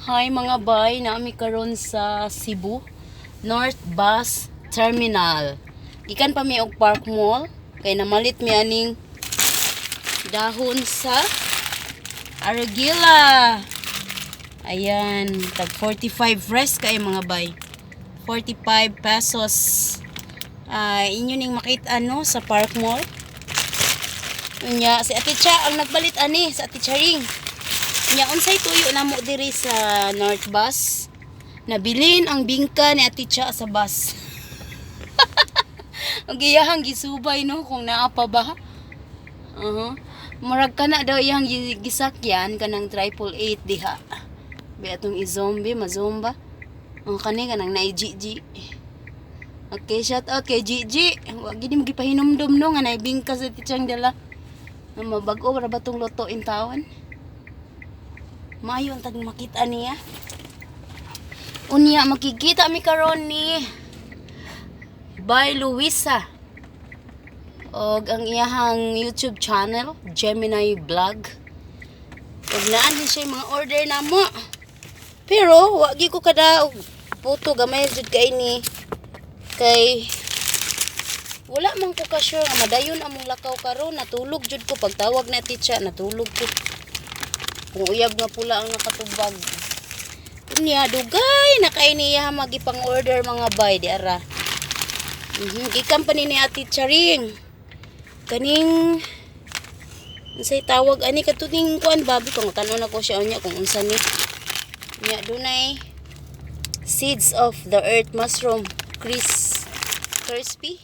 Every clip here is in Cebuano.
Hi, mga bay, naa mi karon sa Cebu North Bus Terminal. Gikan pa mi og Park Mall kay namalit mi aning dahon sa arugula. Ayan, tag 45 fresh kay, mga bay. 45 pesos. Ah, inyo ning makita, no, sa Park Mall. Unya, si Ate Cha ang nagbalit ani sa Ate Charing. Nya, unsay tuyo namo diri sa North Bus? Nabilin ang bingka ni Ate Cha sa bus. Ang iyahang gisubay, no, kung naa pa ba. Murag kana daw iyang gisakyan kanang 888 diha. Bi atong i-zombie, mazomba. Ang kani kanang naay GG. Okay, shout out kay GG. Wa gid mo gipahinumdum, no, nga naay bingka sa titsang dala. Nga mabag-o ra ba tong luto in tawon? Maayo ang tag makita niya. Unya, makikita mi karon ni By Luisa. Og ang iyahang YouTube channel, Gemini Vlog. Ug naa din siya mga order namo. Pero wa gyud ko kada og puto, gamay jud kay ni. Kay wala man ko ka sure nga madayon among lakaw karon. Natulog jud ko pagtawag na teacher, natulog ko. Kung uyab nga pula ang nakatubag. Unya, dugay na kay niya magipang order, mga bay, di ara. Gikan pa ni Ate Charing. Kaning unsay tawag ani katuning kuan babi kung tan-on ako siya unya kung unsa ni. Nya dunay seeds of the earth mushroom crisp crispy.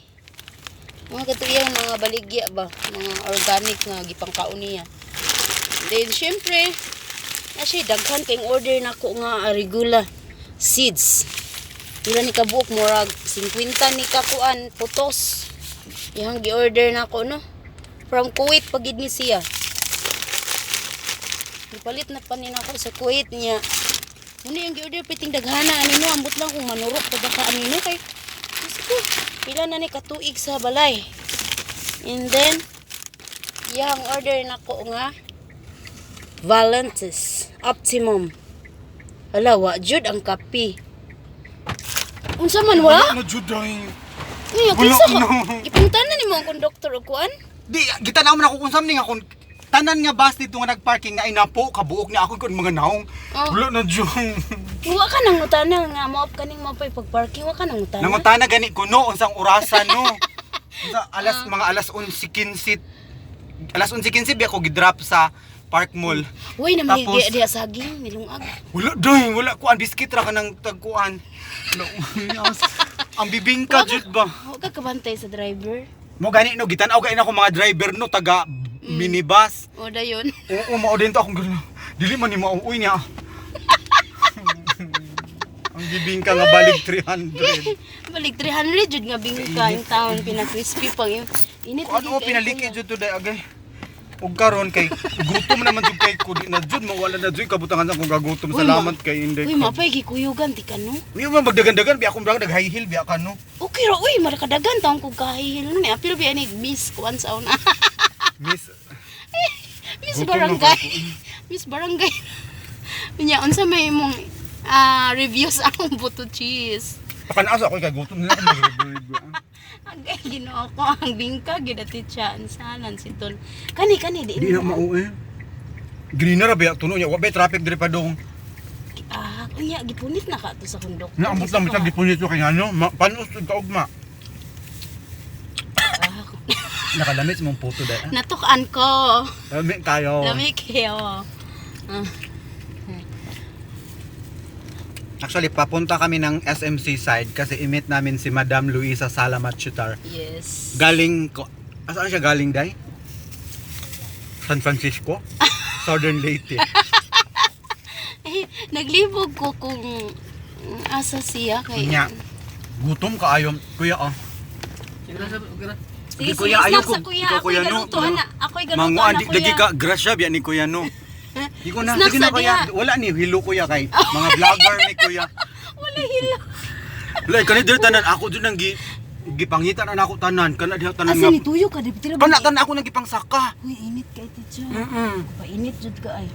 Mga katuyang mga baligya ba, mga organic nga gipangkaon niya. Then syempre, na siya daghan kay order nako nga arugula seeds. Pila ni kabuok? Murag 50 ni kakuan putos. Iyang gi-order nako, no. From Kuwait pagid ni siya. Gipalit na pa ni nako sa Kuwait niya. Muna yung gi-order piting daghana ani, no, ambot lang kung manurok pa ba ka ani, no, kay Diyos ko, pila na ni katuig sa balay. And then iyang order nako nga Valentis Optimum. Hala, wa jud ang kape. Unsa man, wa? Wala na jud ay. Uy, Wala kinsa ka? na. Gipunta na nimo ang konduktor og kuan? Di gitanaw man ako kung samning akong tanan nga bus dito nga nagparking na inapo kabuok ni ako kun mga naong. Oh. Wala na jud. Wa ka nang utana nga mo kaning mapay pag-parking, wa ka nang utana. Nangutana gani ko, no, unsang orasan, no. Unsa alas, mga alas 11:15. Alas 11:15 biya ko gidrop sa Park Mall. Uy, na may Tapos- diya saging nilungag. Wala day, wala kuan, biscuit ra kanang tagkuan. Ang bibingka jud ba. Wa ka kabantay sa driver. Mo gani, no, gitan-aw kay nako mga driver, no, taga minibus. O dayon. Oo, mao din to akong gano'n. Dili man ni mauuy niya. Ang bibingka nga balig 300. Balik 300 jud nga bingka in town, pina-crispy pang init. Ano, lagi kay pinaliki ko. jud to day agay. Ug karon kay gutom naman jud kay ko, di na jud mawala na jud kabutangan sa akong gagutom. Uy, Salamat kay Inday. Uy, mapay gikuyugan ti ka, no. Uy, man magdagan-dagan biya akong brang nag-high heel biya ka, no. Okay ra uy, marakadagan taong kog kahihil no ni apil biya ni Miss kuan sa una. Miss Miss Gutom na Barangay. ko. Miss Barangay. Unya, unsa may imong review sa akong buto cheese? Pakanasa ako kay gutom nila ako mag-review. Agay, Ginoo ko, ang bingka gid ati siya ansalan si Ton. Kani kani di. Di na mauwi. Greener ra biya tuno niya, wa ba traffic diri pa dong. Ah, unya gipunit na ka to sa konduktor. Na ambot lang bisag gipunit ko kay ano, panos jud ka ugma. Ah, Nakalamit mong puto dai. Natukan ko. Lami kayo. Lami kayo. Ah, Actually, papunta kami ng SMC side kasi i-meet namin si Madam Luisa Salamat Chutar. Yes. Galing ko. Asaan siya galing, Day? San Francisco? Southern Leyte. Eh, naglibog ko kung asa siya kay. Nya. Gutom kaayo. Kuya, oh. Sige, Di, kuya, sige, ayaw snack sa ko- kuya. ikaw, Ako'y kuya, no? galuto na. Ako'y galuto Manguan, na, di kuya. lagi ka grasya biya ni kuya, no. Di ko na, Snack sige na sa kuya. diha. Wala ni hilo kuya kay mga vlogger ni kuya. Wala hilo. Wala kani diri tanan ako jud nang gipangita na nako tanan kana diha tanan Asa nga. ni tuyo ka di tila ba? Kana tanan ako nang gipangsaka. Uy, init kay teacher. Painit jud ka ay.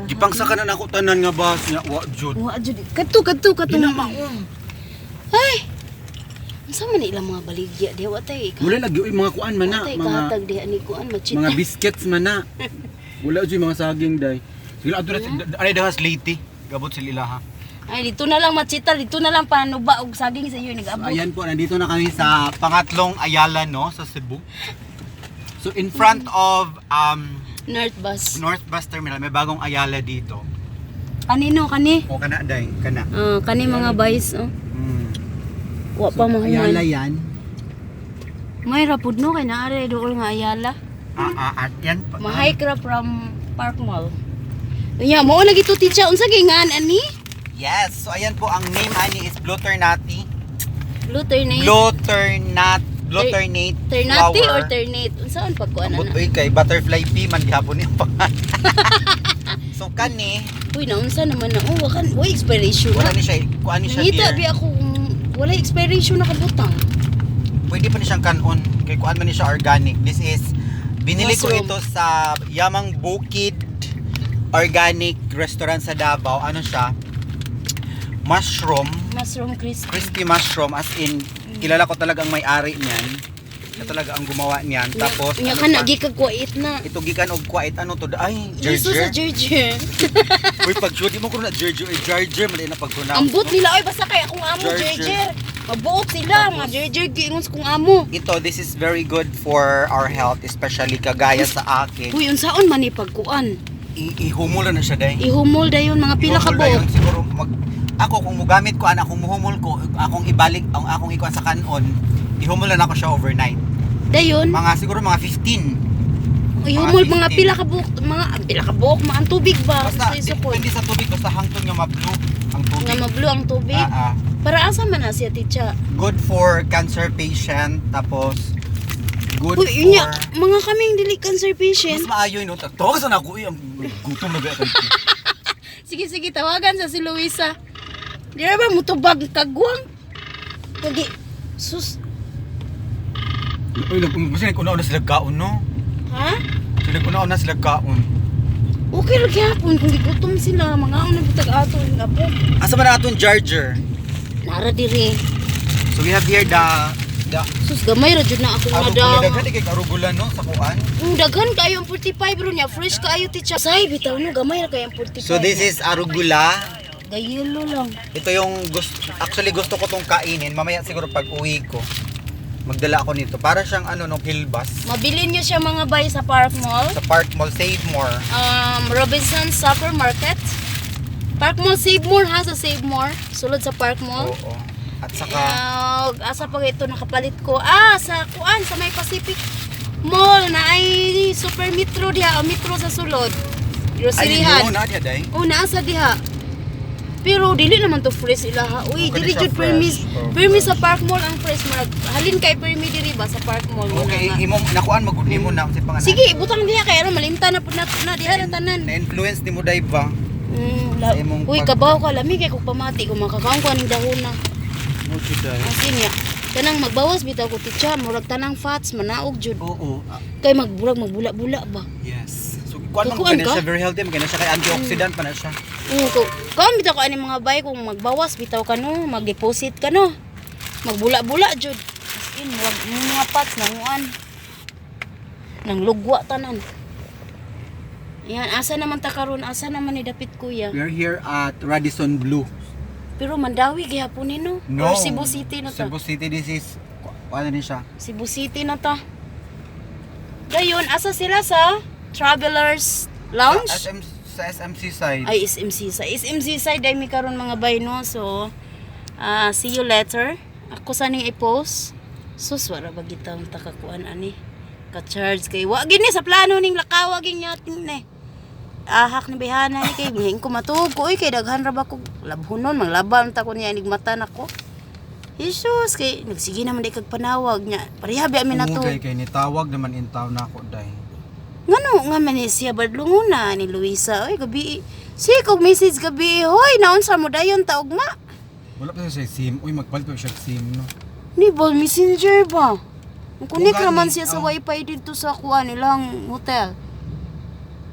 Gipangsa ka na nako tanan nga bus nya wa jud. Wa jud. Kadto, kadto, kadto. Di na maong. Ay. Unsa man ilang mga baligya diha, wa tay Wala lagi oy, mga kuan man na, wa tay mga kahatag diha ni kuan machita. mga biscuits man na. Wala jud mga saging day. Sige, adto na anay dahas Leyte. Gabot sila ilaha. Ay, dito na lang machita, dito na lang panuba og saging sa iyo nag-abot. Ayan po, nandito na kami sa pangatlong Ayala, no, sa Cebu. So in front of North Bus. North Bus Terminal, may bagong Ayala dito. Kanino kani? O kana day, kana. Ah, kani mga boys, oh. Wa pa So, Ayala mahuman. yan. May rapud no kay naare dool nga Ayala. Ah, ah, at yan pa. Mahike ra from Park Mall. Unya, mao lagi to, teacher. Unsa gingan ani? Yes, so ayan po ang name ani is Blue Ternate. Blue ternate. Blue Ternate, Blue Ternate Ternate flower. or ternate? Unsaon pagkuan Ambot ana? oy kay butterfly pea man gihapon ni ang pangalan. So kani, Uy, naunsa naman na. Oh, wakan, uy, expiration wala na. ni siya, kuan ni siya Nangita dear. bi ako kung wala expiration na kabutang. Pwede pa ni siyang kanon kay kuan man ni siya organic. This is binili ko Mushroom. ito sa Yamang Bukid Organic Restaurant sa Davao. Ano siya? Mushroom, Mushroom crispy. Crispy mushroom, as in kilala ko talaga ang may-ari niyan. Siya talaga ang gumawa niyan. Tapos Nya ano ka na pa? gikag kuwait na. Ito gikan og kuwait, ano to? Ay, Jesus sa Gerger. Gerger. Uy, pag di mo ko na Gerger, ay Gerger man na pag-pronounce. Ambot No? nila oy, basta kay akong amo Gerger. Gerger. Mabuot sila mga Gerger giingon sa kong amo. Ito, this is very good for our health, especially kagaya sa akin. Uy, unsaon man ni pagkuan? Ihumol na siya day. Ihumol dayon mga pila ka Ihumol na yun. buok. Siguro mag ako kung mugamit ko ana, kung muhumol ko, akong ibalik ang akong ikuan sa kanon, ihumol na nako siya overnight. Dayon, Mga siguro mga 15. ihumol mga 15. pila ka buok, mga pila ka buok, mga ang tubig ba Basta sa isukol. depende sa tubig, basta hangtod nga ma-blue ang tubig. Nga mablo ang tubig. Ah, ah. Para asa man na siya, teacher? Good for cancer patient, tapos good Uy, for yun nga, mga kaming dili cancer patient. Mas maayo yun, no? Tawag sa nako, eh, ang gutom na ba ako. Sige, sige, tawagan sa si Luisa. Di ra ba mutubag kagwang? Kagi, sus, Uy, basta nag-una-una sila kaon, no? Ha? Sila nag-una-una sila kaon. Okay ra gyapon kung gigutom sila, mga una butag ato ang apo. Asa man na atong charger? Nara diri. So we have here the Sus, gamay ra jud na akong arugula. madam. Daghan kay arugula, no, sa kuan. Daghan kayo ang 45 ro niya, fresh kaayo, teacher. Say bitaw no, gamay ra kayo ang 45. So this is arugula. Gayelo lang. Ito yung gusto, actually gusto ko tong kainin. Mamaya siguro pag uwi ko, magdala ako nito. Para siyang ano no, hilbas. Mabilin niyo siya mga bay sa Park Mall. Sa Park Mall, Save More. Robinson Supermarket. Park Mall, Save More ha, sa Save More. Sulod sa Park Mall. Oo. At saka Asa pa ito nakapalit ko? Ah, sa kuan, sa may Pacific Mall na ay Super Metro diha, o Metro sa sulod. ay Groceryhan. no, na diya day. Oh, naa sa diha. Pero dili naman to fresh ilaha. Uy, Okay, dili siya jud fresh. permis. Oh, Permis sa Park Mall ang fresh murag. Halin kay permi diri ba sa Park Mall? Wala Okay, nga. imo nakuan magud nimo na kasi pangalan. Sige, ibutang diha kay aron malimta na pud na, na diha na tanan. Na-influence nimo day ba? La, Sa imong uy, kabaw ka lami kay kog pamati ko makakaon ko aning dahon na. Mo jud day. Asin niya. Kanang magbawas bitaw ko titsa, murag tanang fats manaog jud. Oo. Ah, Kay magburag magbula-bula ba. yes. So kuan man Kukuan gud na ka? siya, very healthy man na siya kay antioxidant pa na siya. Ko kaon bitaw ko ani mga bay kung magbawas bitaw ka no, mag-deposit ka no. Magbula-bula jud. As in murag mga fats nanguan. Nang lugwa tanan. Yan, asa naman ta karon? Asa naman ni dapit kuya? We are here at Radisson Blue. Pero Mandawi gihapon ni no? Or Cebu City na ta. Cebu City, this is ano ni siya? Cebu City na ta. Dayon, asa sila sa Travelers Lounge? Sa SM, sa SMC side. Ay, SMC. Sa SMC side ay mi karon mga bay no. So, ah, see you later. Ako sa ning i-post. Sus, wala ba gitang takakuan ani? Ka-charge kay wa gini sa plano ning lakawa ging yatin ne. Ahak ni bihana ni kay mihin ko matuog ko oy kay daghan ra ba ko labhonon manglaban ta ko niya enigmata nako. Jesus kay nagsige naman di kag panawag niya. Pareha ba mi na to. Oo, day, kay nitawag naman in town na ako day. Ngano nga man ni siya badlungona ni Luisa oy gabi. Si kog message gabi, hoy naunsa mo dayon ta ugma. Wala pa siya SIM. Uy, magpalit pa siya SIM no. Ni ba messenger ba? Connect Ugani, naman siya sa oh. wifi dito sa kuan nilang hotel.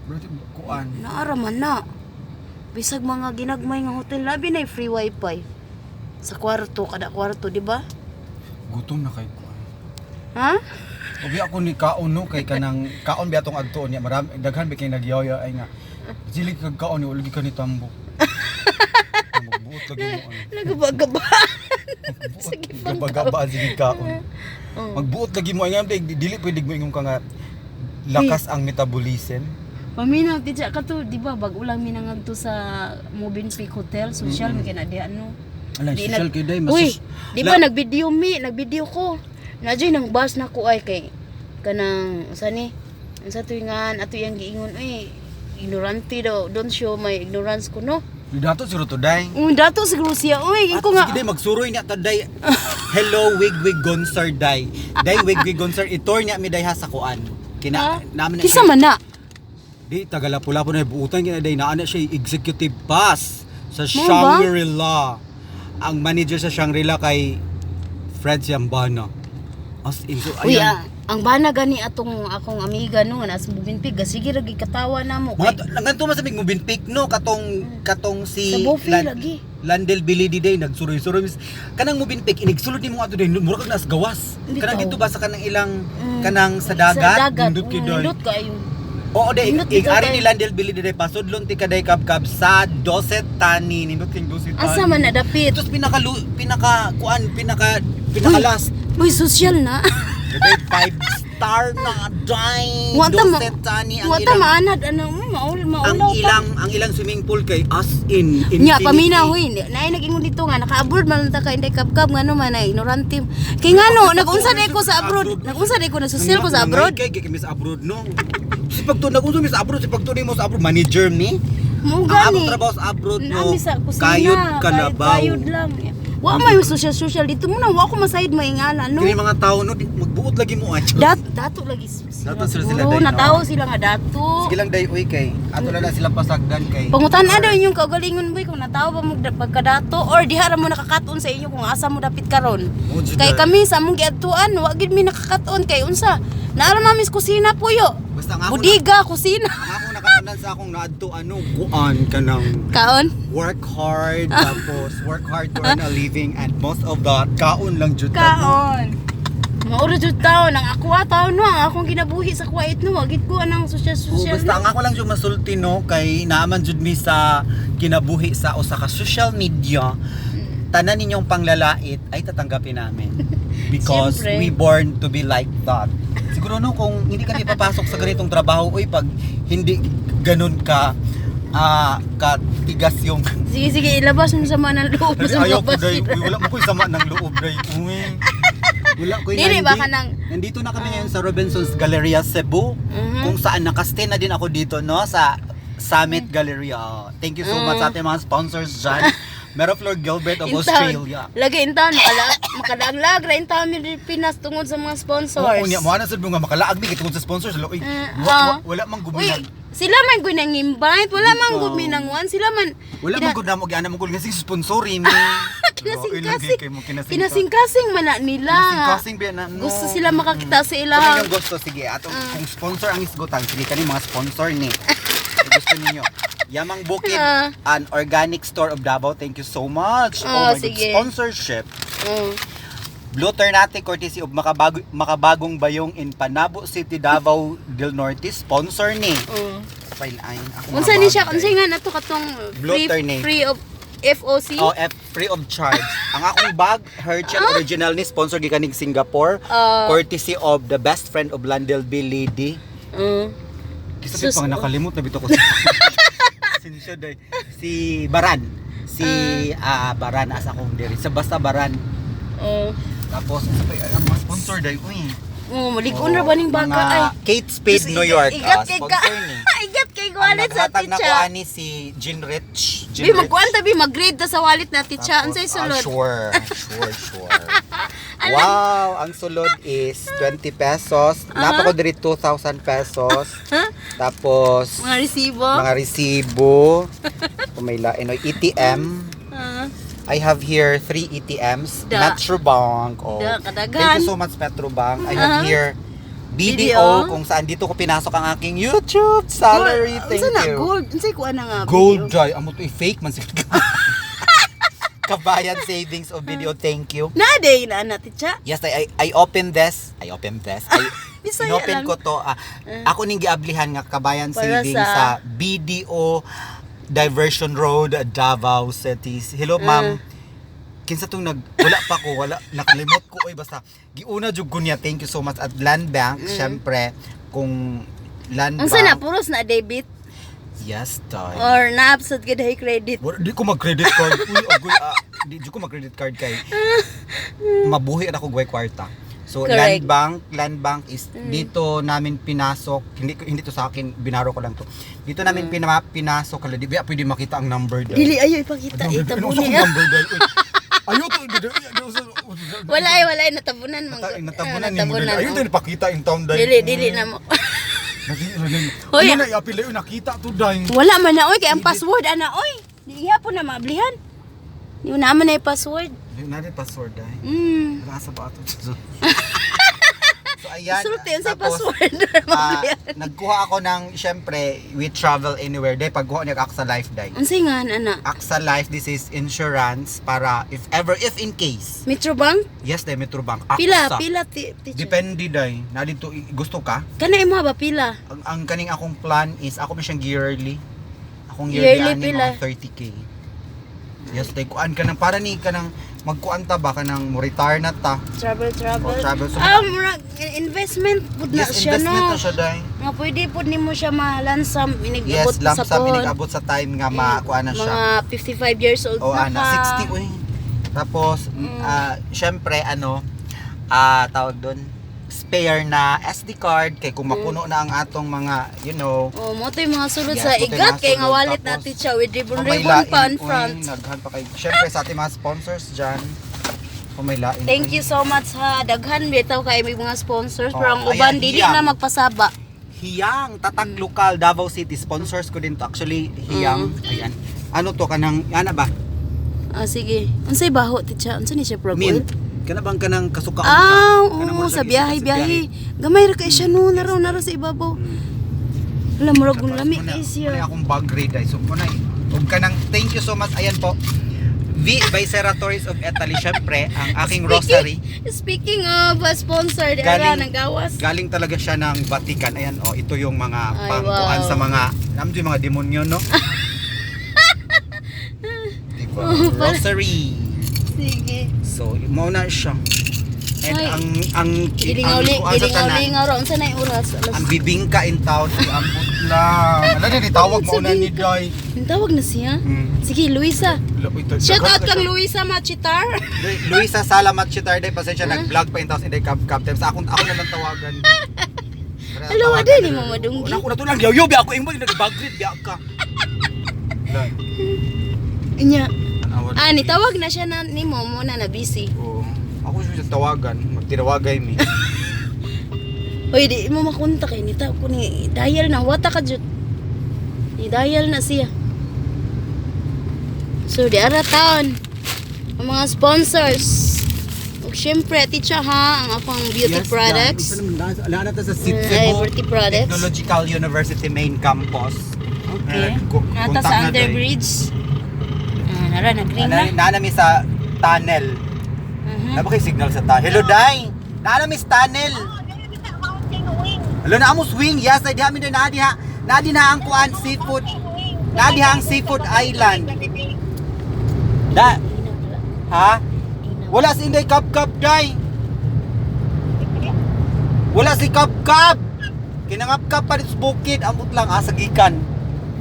Bro, Kuan. Naara man na. Bisag mga ginagmay nga hotel, labi na free wifi. Sa kwarto, kada kwarto, di ba? Gutom na kay kuan. Ha? Ubi ako ni kaon no kay kanang kaon biya tong adtuon niya, marami daghan bi kay nagyoyo ay nga. Dili kag kaon ni lagi ka ni tambok. Magbuot lagi mo ano. Nagabagaba. Sige, gaba sige kaon. Oh. Magbuot lagi mo ay nga dili pwede mo ingong ka nga lakas ang metabolism. Paminaw, tija ka to, di ba? Bago lang minangag to sa Movenpick Hotel, social, mm-hmm. May kinadihan no. Ala, Di social kay day mas Uy, di ba nagvideo mi, nagvideo ko. Nadyoy nang bus na ko ay kay kanang sa ni? Unsa to nga ato yang giingon uy, ignorante daw, don't show my ignorance ko no. Di dato siguro to day. Dato siguro siya uy, Ato ko nga. sige day magsuroy niya ta day. Hello wig wig gonsar day. Day wig wig gonsar itor niya mi day ha sa kuan. Kina Ha? namin na Kinsa man na? Di tagalapu-lapu na buutan kina day naa na siya executive pass sa Mo ba? Shangri-La. Ang manager sa Shangri-La kay Fred Siambana. As in, so, Uy, ayan. ang bana gani atong akong amiga no nga nasa Movenpick, sige ra gikatawa namo Mga kay nganto man sa mig Movenpick no katong katong si sa buffet lagi. Landel Billy day nagsuroy-suroy mis kanang Movenpick inigsulod nimo ato day mura kag nas gawas. Bitaw. Kanang dito ba sa kanang ilang kanang sa Sa dagat, dagat. nindot kay day. Nindot kaayo. Oo, day, Nindot ig bitaw ari kay. ni Landel Billy day pasudlon ti kaday kabkab sa Doset Tani, nindot king Doset Tani. Asa man na dapit? Tapos pinaka pinaka kuan pinaka pinaka last. Uy, social na. Day 5 star na day. Wa ta Doset Tani ang Wa ta ilang maanad ano maul ang maulaw pa. ilang swimming pool kay as in Nya infinity. paminaw huy, naay nag-ingon dito nga naka-abroad man lang ta kay Inday Kabkab ngano man ay ignorante. Kay ngano nag-unsa day ko sa abroad, nag-unsa day ko nagsusel ko sa abroad. Kay kay sa abroad no. Si pagto nag-unsa mi sa abroad, si pagto mo sa abroad manager ni. Mo Ang gani. among trabaho sa abroad no. Nami sa kusina, Kayod kalabaw. Kayod lang. Wa may social social dito mo na wa ko masayid maingana no. Kini mga tao no di, magbuot lagi mo acho. Dato lagi sila. Dato sila sila, siguro. day, no? Natawo sila nga dato. Sige lang day uy kay ato na lang silang pasagdan kay. Pangutan daw inyong kaugalingon boy kung natawo ba mo pagkadato or diha ra mo nakakaton sa inyo kung asa mo dapit karon. Oh, jud Kay ay. kami sa among giadtuan, wa gid mi nakakaton kay unsa. Naara mami sa kusina puyo. Basta nga ako na, Budiga, kusina. ang ako nakatunan sa akong naadto ano kuan kanang Kaon. work hard tapos work hard to earn a living and most of that kaon lang jud ta, no? Kaon. Mauro jud taon ang ako taon no, ang akong kinabuhi sa Kuwait no, wa gid ko anang social Oo, social. basta no. ang ako lang jud masulti no kay naaman jud mi sa kinabuhi sa usa ka social media. Tanan ninyong panglalait ay tatanggapin namin because Siyempre. we born to be like that. Siguro no kung hindi kami papasok sa ganitong trabaho uy pag hindi ganun ka katigas yung Sige sige, ilabas mo sa mga ng loob Sabi, sa ayaw ko mga day. basira. Uy, wala mo ko'y sama ng loob day. Uy. Wala ko'y Dili, baka nang- nandito na kami ngayon sa Robinson's Galleria Cebu. Kung saan nakastay na din ako dito no sa Summit Galleria. Thank you so much sa ating mga sponsors dyan. Meroflor Gilbert of In town. Australia. Lagi in town, makalaaglag ra in town mi Pilipinas tungod sa mga sponsors. Oo, niya mo ana sad mo nga makalaag mi kay tungod sa sponsors. Wala, uy, wala man Uy, guminan. sila man gud nang invite, wala man Ikaw. gud minangwan, sila man Wala man gud namo giana mo gud kasi sponsori mi. Kinasing-kasing. Kinasing Kinasing-kasing man na nila. Kinasing-kasing ba na no. Gusto sila makakita sa Kung ilang. inyong gusto, sige. Atong, kung sponsor ang isgutan, sige kani mga sponsor ni. Kung gusto ninyo. Yamang Bukid, an organic store of Davao. Thank you so much. Ah, Oh my God. sige. Sponsorship. Blue Ternate, courtesy of Makabagong Bayong in Panabo City, Davao del Norte. Sponsor ni. File ay, ako Unsa ni siya? mga Unsa nga nato katong Blue free Ternate. free of FOC? Oh, F, free of charge. Ang akong bag, Herschel original ni sponsor gikan ning Singapore. Courtesy of the best friend of Landel B. Lady. Kisa Sus- pang nakalimot na bito ko. Sinsya day. Si Baran. Si Baran asa akong diri. Sa basta Baran. Tapos sa pa ang mga sponsor day uy. Oh, malig-on ra ba ning baka Mga ay. Kate Spade Sus, New York. Igat kay ka. Sponsor ni. Igat kay Ang wallet sa naghatag na ko teacher. ani si Jean Rich. Jean Bi magkuan ta bi mag-grade ta sa wallet na teacher. Tapos, Unsay sulod? Sure. Wow, ang sulod is 20 pesos. Napa ko diri 2,000 pesos. Tapos Mga resibo. mga resibo. Kung may lain, oy, ATM. I have here 3 ATMs. Da. Metrobank. Oh. Da, kadagan. Thank you so much, Metrobank. I have here BDO, BDO. Kung saan dito ko pinasok ang aking YouTube salary. Gold. Thank Unsa na you. gold? Unsay kuan na nga Gold BDO? dry. Amo to i-fake man siguro. Kabayan Savings of BDO, thank you. Na day na na, teacher. Yes, I open this. I open this. I Bisaya inopen lang. ko to. Ako ning giablihan nga Kabayan Para Savings sa BDO Diversion Road, Davao City. Hello, ma'am. Kinsa tong nag wala pa ko, wala, nakalimot ko, oy, basta giuna jud ko niya. Thank you so much at Land Bank, syempre kung Land Unsa na Bank. puros na debit Yes, toy. or naabsad gid hay credit? Wala, di ko mag credit card. Uy, agoy, di jud ko mag credit card kay mabuhi ra ko gway kwarta. So Correct. Land Bank is dito namin pinasok, hindi to sa akin, binaro ko lang to. Dito namin pinasok, hala, di ba pwede makita ang number dahil? Dili ayo ipakita, Ano itabuni. sa akong number dahil? Uy, ayo to, Wala ay, wala ay natabunan man. Natabunan ni mo dahil. Ayo oh. to ipakita in town dahil. Dili, dili na mo. Hoy, Ano na iapil ayo nakita to dahil. Wala man na oy kay ang password ana oy. Di po na maablihan. Di na man na yung password. Di na rin password dahil. Nasa ba ato? So ayan. Sulti unsay Tapos, password maablihan. Nagkuha ako ng, syempre, we travel anywhere. Day, pagkuha niya AXA Life, day. Unsay nga ana? AXA Life, this is insurance para if ever, if in case. Metrobank? Yes, day, Metrobank. AXA. Pila, pila ti, teacher. Depende, day. Na dito, gusto ka? Kana imo ba pila? Ang kaning akong plan is, ako man siyang yearly. Akong yearly, Yearly ani, pila? mga 30K. Yes, day, kuan ka ng, para ni ka ng, magkuan ta ba ka ng, mo retire na ta. Travel, travel. Oh, travel. So, Murag investment pud na yes, siya investment no. na siya, day. Nga pwede pud nimo siya malansam Yes, inigabot sa lump sum pohon. inigabot sa time nga makuha na siya. Mga 55 years old O na ana, ka. 60 uy. Tapos syempre ano, tawag doon, spare na SD card kay kung mapuno na ang atong mga. Oh, mo to yung mga sulod Yes, sa mo to yung igat mga kay nga sulod. wallet Tapos, natin siya with ribbon kung may ribbon pa lain, on uy, front. naghan pa kay. Syempre sa ating mga sponsors diyan. Kung may lain. Thank uy. you so much ha. Daghan bitaw kay may mga sponsors Oh, pero ang ayan, uban dili hiyang. na magpasaba. Hiyang, Tatak Lokal, Davao City. Sponsors ko din to. Actually, Hiyang. Ayan. Ano to kanang ana ba? Ah, sige. Unsay baho teacher? Unsa ni siya prog oil? Mint. Kana bang kanang kasukaon ka? Ah, Kanang oo, mura sa siya biyahe, sa biyahe. Gamay ra kay siya no, naro naro sa ibabaw. Wala, murag Tapos lami muna- kay siya. Muna akong bag grade ay. So muna ug kanang thank you so much. Ayan po. V by Serratoris of Italy, syempre, ang aking rosary. Speaking of sponsor, di ara Galing- nagawas. Galing talaga siya ng Vatican. Ayan, oh, ito yung mga Ay, pangkuan wow. sa mga, alam mo yung mga demonyo, no? Diba? Oh, Rosary. Sige. So, mao na siya. And Ay. ang Gilingaw kuan sa tanan, gilingaw ra unsa na yung oras? Alas. ang bibingka in town, ay ambot lang. Ala ni tawag mo na ni Day. Ang tawag na siya. Sige, Luisa. Shout out kang Luisa Machitar. Luisa Salamat Chitarde, pasensya nag-vlog pa in house inday kap kap sa akong ako na lang tawagan. Hello, ade ni Mama Dunggi. Wala ko na to lang yayo biya ako imo nag-bagrit biya ka. Inya. Tanawa. Ah, ni tawag na siya na ni Momo na na busy. Oo. Ako siya tawagan, magtinawagay mi. Oy, di mo makontak kay ni ta ko ni dial na wata ka jud. Ni dial na siya. So di ara taon ang mga sponsors. Ug syempre, teacher ha, ang akong beauty products. Wala na ta sa Ay, Cebu beauty products. Technological University main campus. Okay. Nata Contact sa na day. underbridge. Ah, nara nag-ring na. Naa na mi sa tunnel. Naa ba kay signal sa tunnel? Hello, Day. Naa na mi sa tunnel. Hello, na amo swing. Yes, ay diha mi na diha. Naa di na ang kuan seafood. Naa diha ang seafood island. Da. Ha? Wala si Inday Kap Kap, Day. Wala si Kap Kap. Kinangap-kap pa dito sa bukid. Ambot lang, asa gikan.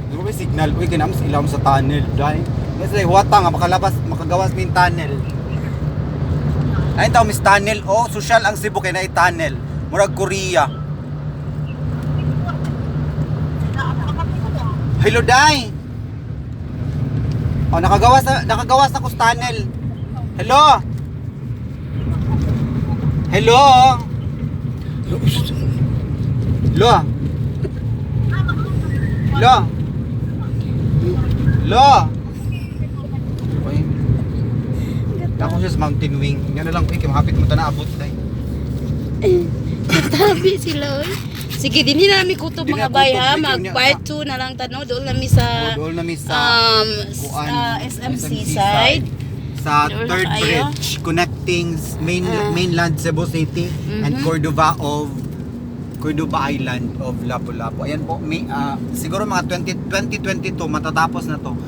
Di ba may signal? Uy, kinam sa ilaw sa tunnel, Day. Yes, ay huwata nga, makalabas, makagawas mi yung tunnel. Ayun tao, Miss Tunnel. Oh, social ang Cebu kay na tunnel. Murag Korea. Hello, Day. Oh, nakagawas na ko sa tunnel. Hello. Hello. Hello. Hello. Hello. Uy. Ako siya sa Mountain Wing. Yan na lang, uy, kay mahapit mo ta na abot day. Tabi sila oy. Sige, dinhi na nami kutob Dinhi mga na bay kutob, ha. medyo Mag niya- part 2 na lang tano doon nami sa Dool na mi sa kuan, SMC side. Sa Dool na third kayo. bridge connecting mainland Cebu City and Cordova Island of Lapu-Lapu. Ayan po, may, siguro mga 20, 2022 matatapos na to.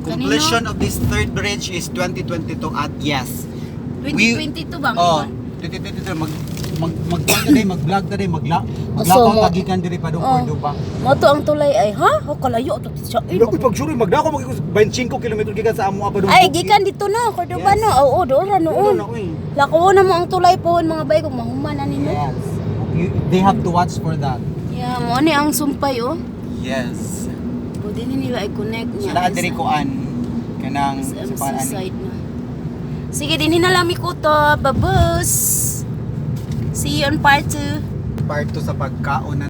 Completion of this third bridge is 2022 at yes. 2022 ba ang Oh, iwan? 2022 mag mag mag ta day, mag-vlog ta day, magla Oh, so maglakaw tagikan diri pa dong Oh. Cordova. Mo to ang tulay ay ha? O kalayo to siya. Ay, Naku, pag sure magdako mag 25 kilometro gikan sa amo pa dong. Ay, gikan dito na, Cordova Yes. no. Oo, doon ra noon. Doon na, uy. Lakaw na mo ang tulay po mga bay kung mahuman na ninyo. Yes. They have to watch for that. Yeah, mo ni ang sumpay oh. Yes. Pwede ni nila i-connect niya. So naa diri kuan kanang sa SMC paraan. side na. Sige, dinhi na lang mi kutob. Babus! See you on part 2. Part 2 sa pagkaon na.